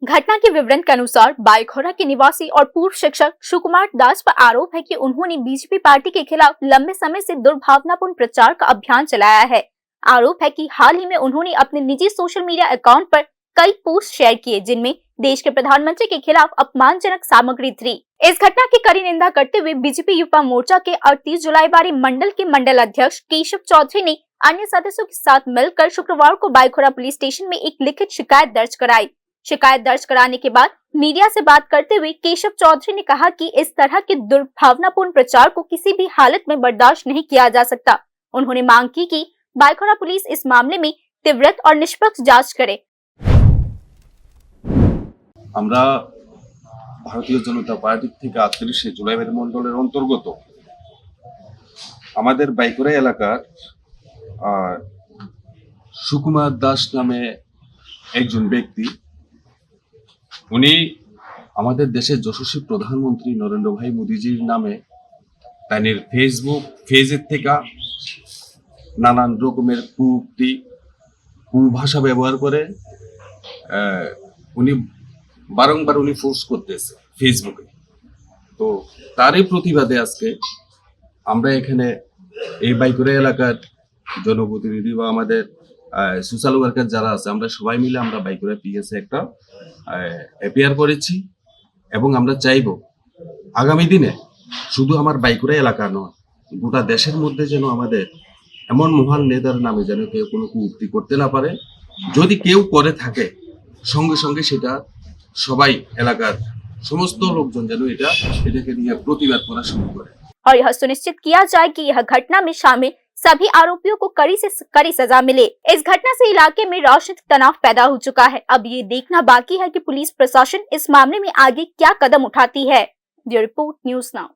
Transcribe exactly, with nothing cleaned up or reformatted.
घटना के विवरण के अनुसार, बाईखोरा के निवासी और पूर्व शिक्षक सुकुमार दास पर आरोप है कि उन्होंने बीजेपी पार्टी के खिलाफ लंबे समय से दुर्भावनापूर्ण प्रचार का अभियान चलाया है। आरोप है कि हाल ही में उन्होंने अपने निजी सोशल मीडिया अकाउंट पर कई पोस्ट शेयर किए, जिनमें देश के प्रधानमंत्री के खिलाफ अपमानजनक सामग्री थी। इस घटना की कड़ी निंदा करते हुए बीजेपी युवा मोर्चा के अड़तीस जुलाई बारी मंडल के मंडल अध्यक्ष केशव चौधरी ने अन्य सदस्यों के साथ मिलकर शुक्रवार को बाईखोरा पुलिस स्टेशन में एक लिखित शिकायत दर्ज कराई। शिकायत दर्ज कराने के बाद मीडिया से बात करते हुए केशव चौधरी ने कहा कि इस तरह के दुर्भावनापूर्ण प्रचार को किसी भी हालत में बर्दाश्त नहीं किया जा सकता। उन्होंने मांग की कि बाईखोरा पुलिस इस मामले में त्वरित और निष्पक्ष जांच करे। আমরা ভারতীয় জনতা পার্টির থেকে আটত্রিশে জুলাই মণ্ডলের অন্তর্গত আমাদের বাইকরা এলাকার আহ, সুকুমার দাস নামে একজন ব্যক্তি, উনি আমাদের দেশের যশস্বী প্রধানমন্ত্রী নরেন্দ্র ভাই মোদীজির নামে তাদের ফেসবুক পেজের থেকে নানান রকমের কুউক্তি, কুভাষা ব্যবহার করে আহ, উনি বারংবার উনি পোস্ট করতেছে ফেসবুকে। তো তারই প্রতিবাদে আজকে আমরা এখানে এই বাইকুড়া এলাকার জনপ্রতিনিধি বা আমাদের সোশ্যাল ওয়ার্কার যারা আছে, আমরা সবাই মিলে আমরা বাইকুড়া পিএসএ একটা এপিআর করেছি এবং আমরা চাইবো আগামী দিনে শুধু আমার বাইকুড়া এলাকা নয়, গোটা দেশের মধ্যে যেন আমাদের এমন মহান নেতার নামে যেন কেউ কোনো কুউক্তি করতে না পারে। যদি কেউ করে থাকে, সঙ্গে সঙ্গে সেটা সবাই এলাকার সমস্ত লোকজন যেন এটা এটাকে নিয়ে প্রতিবাদ করা শুরু করে। और यह सुनिश्चित किया जाए कि यह घटना में शामिल सभी आरोपियों को कड़ी से कड़ी सजा मिले। इस घटना से इलाके में राजनीतिक तनाव पैदा हो चुका है। अब ये देखना बाकी है कि पुलिस प्रशासन इस मामले में आगे क्या कदम उठाती है। Bureau report, news now.